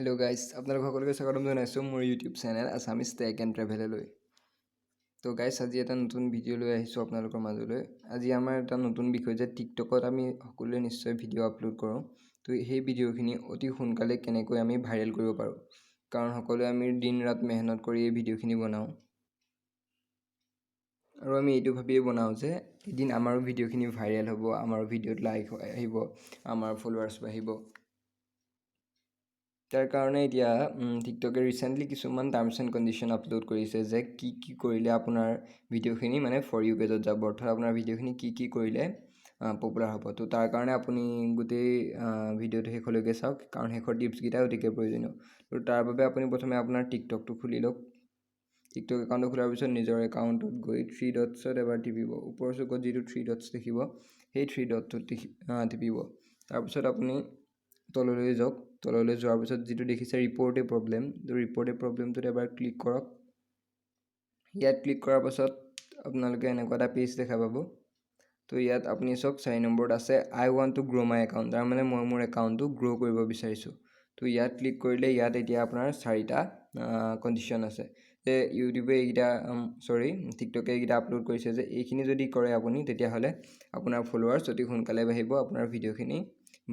Hello' guys, আপোনালোক সকলোকে স্বাগতম জনাইছোঁ মোৰ YouTube channel Assamese tech and ট্ৰেভেললৈ। তো গাইজ, আজি এটা নতুন ভিডিঅ' লৈ আহিছোঁ আপোনালোকৰ মাজলৈ। আজি আমাৰ এটা নতুন বিষয় যে টিকটকত আমি সকলোৱে নিশ্চয় ভিডিঅ' আপলোড কৰোঁ। তো সেই ভিডিঅ'খিনি অতি সোনকালে কেনেকৈ আমি ভাইৰেল কৰিব পাৰোঁ, কাৰণ সকলোৱে আমি দিন ৰাত মেহনত কৰি এই ভিডিঅ'খিনি বনাওঁ আৰু আমি এইটো ভাবিয়ে বনাওঁ যে এদিন আমাৰো ভিডিঅ'খিনি ভাইৰেল হ'ব, আমাৰো ভিডিঅ'ত লাইক আহিব, আমাৰ ফলোৱাৰ্ছ বাঢ়িব। তাৰ কাৰণে এতিয়া টিকটকে ৰিচেণ্টলি কিছুমান টাৰ্মছ এণ্ড কণ্ডিশ্যন আপলোড কৰিছে যে কি কি কৰিলে আপোনাৰ ভিডিঅ'খিনি মানে ফৰ ইউ পেজত যাব, অৰ্থাৎ আপোনাৰ ভিডিঅ'খিনি কি কি কৰিলে পপুলাৰ হ'ব। তো তাৰ কাৰণে আপুনি গোটেই ভিডিঅ'টো শেষলৈকে চাওক, কাৰণ শেষৰ টিপছকেইটা অতিকে প্ৰয়োজনীয়। তো তাৰ বাবে আপুনি প্ৰথমে আপোনাৰ টিকটকটো খুলি লওক। টিকটক একাউণ্টটো খোলাৰ পিছত নিজৰ একাউণ্টত গৈ থ্ৰী ডটছত এবাৰ টিপিব। ওপৰৰ চুকত যিটো থ্ৰী ডটছ দেখিব, সেই থ্ৰী ডটটোত টিপিব। তাৰপিছত আপুনি তললৈ যাওক। তললৈ যোৱাৰ পিছত যিটো দেখিছে ৰিপৰ্ট এ প্ৰব্লেম, তো ৰিপৰ্ট এ প্ৰব্লেমটোত এবাৰ ক্লিক কৰক। ইয়াত ক্লিক কৰাৰ পাছত আপোনালোকে এনেকুৱা এটা পেজ দেখা পাব। তো ইয়াত আপুনি চাওক, 4 নম্বৰত আছে "I want to grow my account", তাৰমানে মই মোৰ একাউণ্টটো গ্ৰ' কৰিব বিচাৰিছোঁ। তো ইয়াত ক্লিক কৰিলে ইয়াত এতিয়া আপোনাৰ চাৰিটা কণ্ডিশ্যন আছে যে ইউটিউবে এইকেইটা, চৰি, টিকটকে এইকেইটা আপলোড কৰিছে যে এইখিনি যদি কৰে আপুনি, তেতিয়াহ'লে আপোনাৰ ফলোৱাৰ্ছ অতি সোনকালে বাঢ়িব, আপোনাৰ ভিডিঅ'খিনি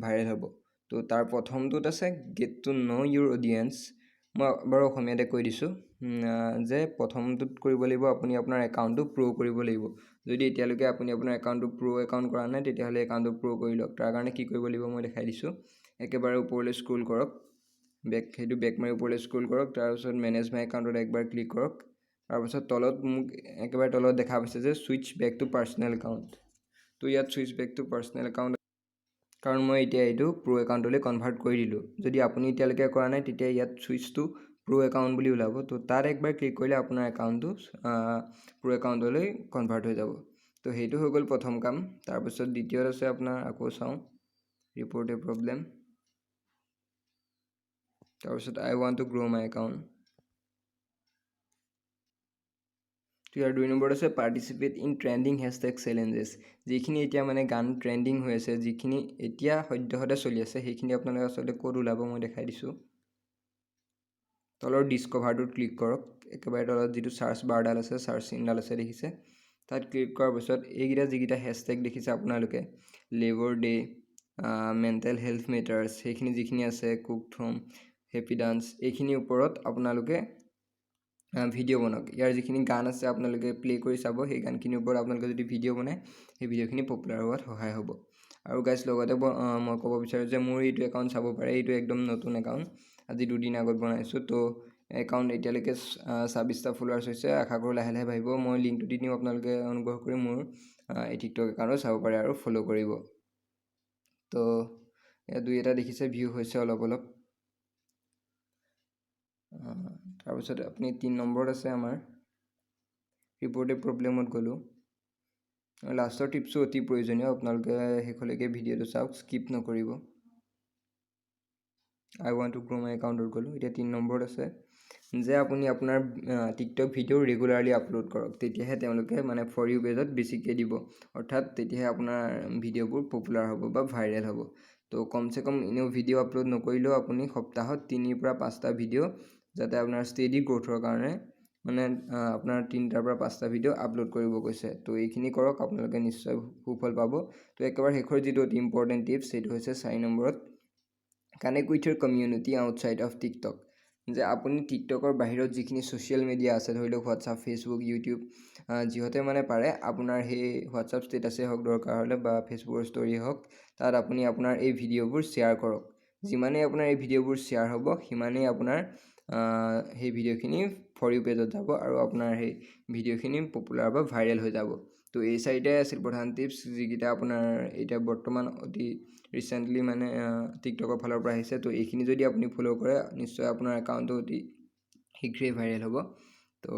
ভাইৰেল হ'ব। তো তাৰ প্ৰথমটোত আছে "Get to know your audience"। মই বাৰু অসমীয়াতে কৈ দিছোঁ যে প্ৰথমটোত কৰিব লাগিব, আপুনি আপোনাৰ একাউণ্টটো প্ৰ' কৰিব লাগিব। যদি এতিয়ালৈকে আপুনি আপোনাৰ একাউণ্টটো প্ৰ' একাউণ্ট কৰা নাই, তেতিয়াহ'লে একাউণ্টটো প্ৰ' কৰি লওক। তাৰ কাৰণে কি কৰিব লাগিব মই দেখাই দিছোঁ। একেবাৰে ওপৰলৈ স্ক্ৰল কৰক, বেক, সেইটো বেক মাৰি ওপৰলৈ স্ক্ৰল কৰক। তাৰপিছত মেনেজ মাই একাউণ্টত একবাৰ ক্লিক কৰক। তাৰপিছত তলত মোক একেবাৰে তলত দেখা পাইছে যে "Switch back to personal account"। তো ইয়াত "Switch back to personal account", কাৰণ মই এতিয়া এইটো প্ৰ' একাউণ্টলৈ কনভাৰ্ট কৰি দিলোঁ। যদি আপুনি এতিয়ালৈকে কৰা নাই, তেতিয়া ইয়াত ছুইচ টু প্ৰ' একাউণ্ট বুলি ওলাব। তো তাত একবাৰ ক্লিক কৰিলে আপোনাৰ একাউণ্টটো প্ৰ' একাউণ্টলৈ কনভাৰ্ট হৈ যাব। তো সেইটো হৈ গ'ল প্ৰথম কাম। তাৰপিছত দ্বিতীয়ত আছে আপোনাৰ, আকৌ চাওঁ ৰিপৰ্ট এ প্ৰব্লেম, তাৰপিছত "I want to grow my account"। ইয়াৰ 2 নম্বৰত আছে "Participate in trending hashtag challenges"। যিখিনি এতিয়া মানে গান ট্ৰেণ্ডিং হৈ আছে, যিখিনি এতিয়া সদ্যহতে চলি আছে, সেইখিনি আপোনালোকে আচলতে ক'ত ওলাব মই দেখাই দিছোঁ। তলৰ ডিছকভাৰটোত ক্লিক কৰক। একেবাৰে তলত যিটো চাৰ্চ বাৰডাল আছে, চাৰ্চ চিনডাল আছে দেখিছে, তাত ক্লিক কৰাৰ পিছত এইকেইটা যিকেইটা হেছটেগ দেখিছে আপোনালোকে, Labour Day, mental health matters, সেইখিনি যিখিনি আছে, কুক হোম, হেপী ডান্স, এইখিনিৰ ওপৰত আপোনালোকে ভিডিঅ' বনাওক। ইয়াৰ যিখিনি গান আছে আপোনালোকে প্লে' কৰি চাব। সেই গানখিনিৰ ওপৰত আপোনালোকে যদি ভিডিঅ' বনায়, সেই ভিডিঅ'খিনি পপুলাৰ হোৱাত সহায় হ'ব। আৰু গাইজ, লগতে মই ক'ব বিচাৰোঁ যে মোৰ এইটো একাউণ্ট চাব পাৰে। এইটো একদম নতুন একাউণ্ট, আজি 2দিন আগত বনাইছোঁ। তো একাউণ্ট এতিয়ালৈকে 26টা ফলোৱাৰ্ছ হৈছে। আশা কৰোঁ লাহে লাহে বাঢ়িব। মই লিংকটো দি দিম, আপোনালোকে অনুগ্ৰহ কৰি মোৰ এই টিকটক একাউণ্টো চাব পাৰে আৰু ফ'ল' কৰিব। তো ইয়াত দুই এটা দেখিছে ভিউ হৈছে অলপ অলপ। তাৰপিছত আপুনি 3 নম্বৰত আছে আমাৰ ৰিপৰ্ট এ প্ৰব্লেমত গ'লোঁ। লাষ্টৰ টিপছো অতি প্ৰয়োজনীয়, আপোনালোকে শেষলৈকে ভিডিঅ'টো চাওক, স্কিপ নকৰিব। "I want to grow my" একাউণ্টত গ'লোঁ। এতিয়া 3 নম্বৰত আছে যে আপুনি আপোনাৰ টিকটক ভিডিঅ' ৰেগুলাৰলি আপলোড কৰক, তেতিয়াহে তেওঁলোকে মানে ফৰ ইউ পেজত বেছিকৈ দিব, অৰ্থাৎ তেতিয়াহে আপোনাৰ ভিডিঅ'বোৰ পপুলাৰ হ'ব বা ভাইৰেল হ'ব। তো কমচে কম এনেও ভিডিঅ' আপলোড নকৰিলেও আপুনি সপ্তাহত 3ৰ পৰা 5টা ভিডিঅ', যাতে আপোনাৰ ষ্টেডি গ্ৰ'থৰ কাৰণে মানে আপোনাৰ 3টাৰ পৰা 5টা ভিডিঅ' আপলোড কৰিব কৈছে। তো এইখিনি কৰক, আপোনালোকে নিশ্চয় সুফল পাব। তো একেবাৰে শেষৰ যিটো অতি ইম্পৰ্টেণ্ট টিপছ, সেইটো হৈছে 4 নম্বৰত "Connect with your community outside of TikTok", যে আপুনি টিকটকৰ বাহিৰত যিখিনি ছ'চিয়েল মিডিয়া আছে, ধৰি লওক হোৱাটছআপ, ফেচবুক, ইউটিউব, যিহঁতে মানে পাৰে আপোনাৰ সেই হোৱাটছআপ ষ্টেটাছেই হওক দৰকাৰ হ'লে বা ফেচবুকৰ ষ্ট'ৰিয়ে হওক, তাত আপুনি আপোনাৰ এই ভিডিঅ'বোৰ শ্বেয়াৰ কৰক। যিমানেই আপোনাৰ এই ভিডিঅ'বোৰ শ্বেয়াৰ হ'ব, সিমানেই আপোনাৰ সেই ভিডিঅ'খিনি ফৰ ইউ পেজত যাব আৰু আপোনাৰ সেই ভিডিঅ'খিনি পপুলাৰ বা ভাইৰেল হৈ যাব। তো এই চাৰিটাই আছিল প্ৰধান টিপছ, যিকেইটা আপোনাৰ এতিয়া বৰ্তমান অতি ৰিচেণ্টলি মানে টিকটকৰ ফালৰ পৰা আহিছে। তো এইখিনি যদি আপুনি ফ'ল' কৰে, নিশ্চয় আপোনাৰ একাউণ্টটো অতি শীঘ্ৰেই ভাইৰেল হ'ব। তো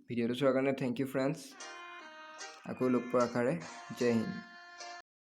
ভিডিঅ'টো চোৱাৰ কাৰণে thank U friends. আকৌ লগ পোৱাৰ আশাৰে, জয় হিন্দ।